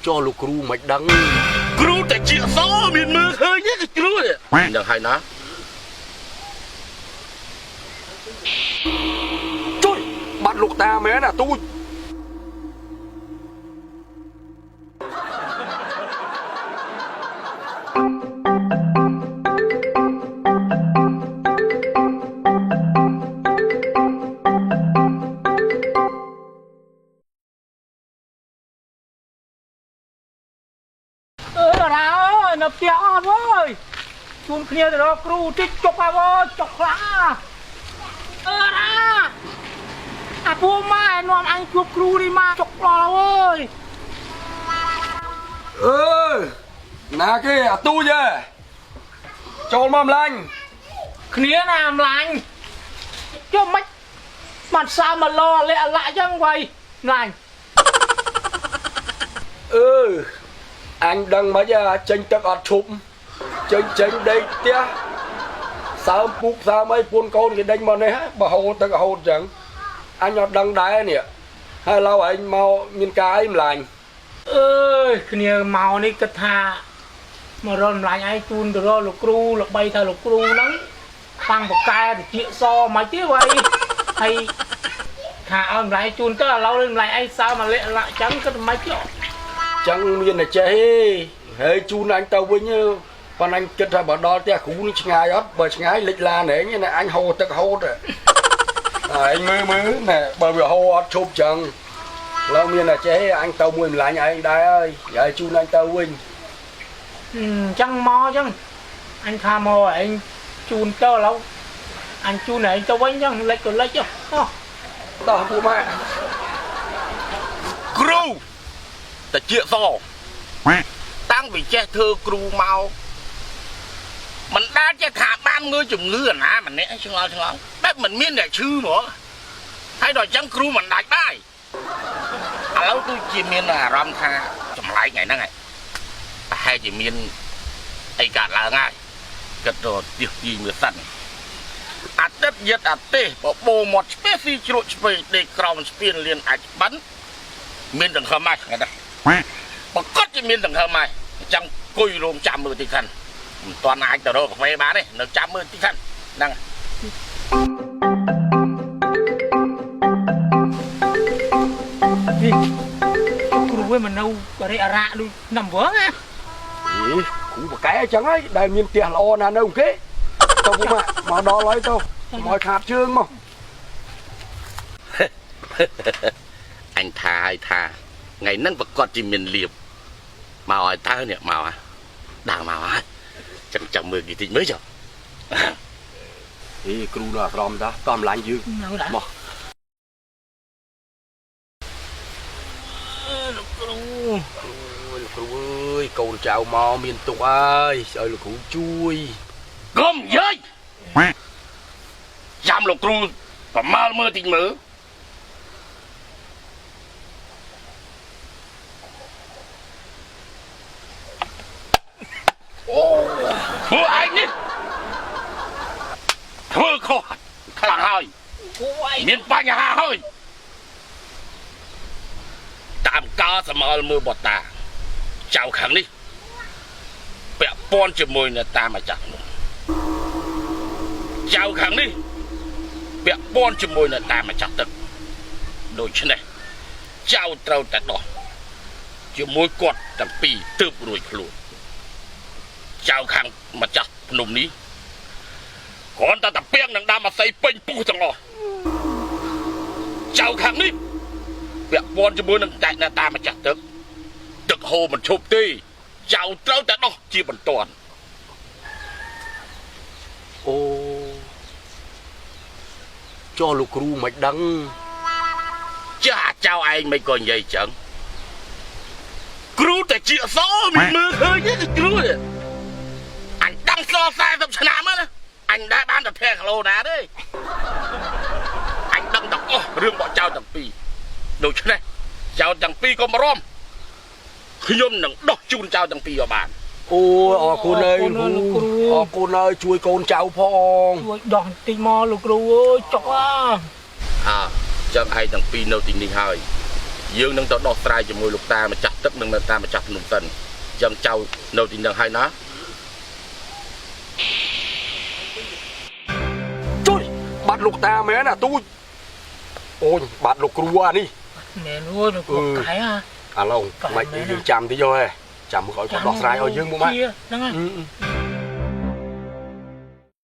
ចុះលោកគ្រូមិនដឹង គ្រូតែជាសមានមើលឃើញទេគឺគ្រូហ្នឹងហើយណា ជួយបាត់លោកតាមែនអាទូច អឺរ៉ាអើយនៅផ្ទះអស់ហើយជុំគ្នាទៅរកគ្រូតិចចុកហើយអើយចុកខ្លាំងណាស់អឺរ៉ាអាពូម៉ែនាំអញជួបគ្រូនេះមកចុកដល់ហើយ អឺណាគេអាទូចហ៎ចូលមកម្លាញ់ គ្នាណាម្លាញ់ចុះមិនបាត់សើមកលលាក់លាក់ចឹងវៃម្លាញ់ អឺអញដឹងមិនហ៎ចេញទឹកអត់ឈប់ចេញចេញដេកផ្ទះសើមពុកសើមអីពួនកូនគេដេញមកនេះហ៎បើហូរទឹករហូតចឹងអញអត់ដឹងដែរនេះហើយឡូវឯងមកមានការអីម្លាញ់ អើយគ្នាមកនេះគិតថាមករកម្លាញ់ឯងជូនទៅរកលោកគ្រូល្បីថាលោកគ្រូហ្នឹងតាំងបកែតិចសមិនទេវៃហើយថាឲ្យម្លាញ់ជូនទៅឥឡូវម្លាញ់ឯងសើមកលាក់លាក់ចឹងគិតមិនចុះ ចឹងមានតែចេះទេហើយជូនអញទៅវិញប៉ុន្តែអញគិតថាបើដល់ផ្ទះគ្រូនេះឆ្ងាយអត់បើឆ្ងាយលិចឡានឯងណាអញហូរទឹកហូតហ៎ឯងមើលមើលណែបើវាហូរអត់ឈប់ចឹងឡើយមានតែចេះទេអញទៅមួយម្លាញ់ឯងដែរហើយហើយជូនអញទៅវិញ អញ្ចឹងមកអញ្ចឹងអញថាមកឯងជូនទៅឥឡូវអញជូនឯងទៅវិញអញ្ចឹងលិចក៏លិចចុះអូ តោះពួកម៉ាក់ គ្រូតែជាសតាំងពីចេះធ្វើគ្រូមកមិនដែលចេះថាបានមើលជំងឺអាណាម្នាក់ឆ្ងល់ឆ្ងល់បែបមិនមានអ្នកឈឺហ្មងហើយដល់អញ្ចឹងគ្រូមិនដាច់បាយឥឡូវដូចជាមានអារម្មណ៍ថាចម្លែកថ្ងៃហ្នឹងហើយប្រហែលជាមានអីកើតឡើងហើយគិតទៅទៀសទីមើលសិនអាទិត្យយិតអាទេសបបោមាត់ឆ្ពេះស៊ីជ្រក់ឆ្វេងដេកក្រោមស្ពានលៀនអាចបិណ្ឌមានសង្ឃឹមហើយថ្ងៃនេះ ប្រកាសជាមានសង្ឃឹមហើយអញ្ចឹងអង្គុយរោមចាំមើលតិចសិនមិនទាន់អាចទៅរកកាហ្វេបានទេនៅចាំមើលតិចសិនហ្នឹង នេះគ្រូឯងមកនៅបរិអរៈដូចណាំវងណា អេគ្រូបកកែអញ្ចឹងហើយដែលមានផ្ទះល្អណាស់នៅគេទៅពួកម៉ាក់មកដល់ហើយទៅកុំឲ្យខាតជើងមក អញថាឲ្យថាថ្ងៃហ្នឹងប្រកាសជាមានលៀបមកឲ្យតើនេះមកហ่ะដើរមកហើយចឹងចាំមើលគេតិចមើលចុះ អេគ្រូនៅអាស្រមតាតោះម្លាញ់យើង នៅដែរ មក អឺលោកគ្រូ អូយលោកគ្រូអើយកូនចៅមកមានទុកហើយឲ្យលោកគ្រូជួយ កុំនិយាយចាំលោកគ្រូប្រមាលមើលតិចមើលអូធ្វើឯងនេះធ្វើខុសខ្លាំងហើយ គ្រូឯង មានបញ្ហាហើយតាមការសមលមើលបតាចៅខាងនេះពាក់ព័ន្ធជាមួយនឹងតាមម្ចាស់នោះចៅខាងនេះពាក់ព័ន្ធជាមួយនឹងតាមម្ចាស់ទឹកដូច្នេះចៅត្រូវតែដោះជាមួយគាត់ទាំងពីរទើបរួចខ្លួនចៅខាងម្ចាស់ភ្នំនេះគ្រាន់តែតាពាំងនឹងដាំអាស័យពេញពុះទាំងអស់ ចៅខាងនេះពាក់ព័ន្ធជាមួយនឹងតែតាមម្ចាស់ទឹកទឹកហូរមិនឈប់ទេចៅត្រូវតែដោះជាបន្ទាន់ អូចុះលោកគ្រូមិនដឹង ចាស់អាចៅឯងមិនក៏និយាយចឹងគ្រូតែជាសមានមើលឃើញទេគឺគ្រូនេះអញដឹងស40ឆ្នាំហើយណាអញដែរបានតែថែគីឡូណាទេអញដឹងទាំងអស់រឿងរបស់ចៅទាំងពីរដូច្នេះចៅទាំងពីរកុំរំខ្ញុំនឹងដោះជូនចៅទាំងពីរឲ្យបាន អូយអរគុណអើយលោកគ្រូអរគុណអើយជួយកូនចៅផង ជួយដោះបន្តិចមកលោកគ្រូអើយចុកអា អើចឹងឯងទាំងពីរនៅទីនេះហើយ យើងនឹងទៅដោះស្រាយជាមួយលោកតាម្ចាស់ទឹកនិងលោកតាម្ចាស់ភ្នំសិនចឹងចៅនៅទីនឹងហើយណា ជួយបាត់លោកតាមែនអាទូចអូយបាត់លោកគ្រូអានេះ មែនអូយលោកគ្រូកែហ่ะ អាឡូវមិនយើងចាំតិចយោហេចាំមកឲ្យគាត់ដោះស្រាយឲ្យយើងមកម៉េច ហ្នឹងហើយ អឺ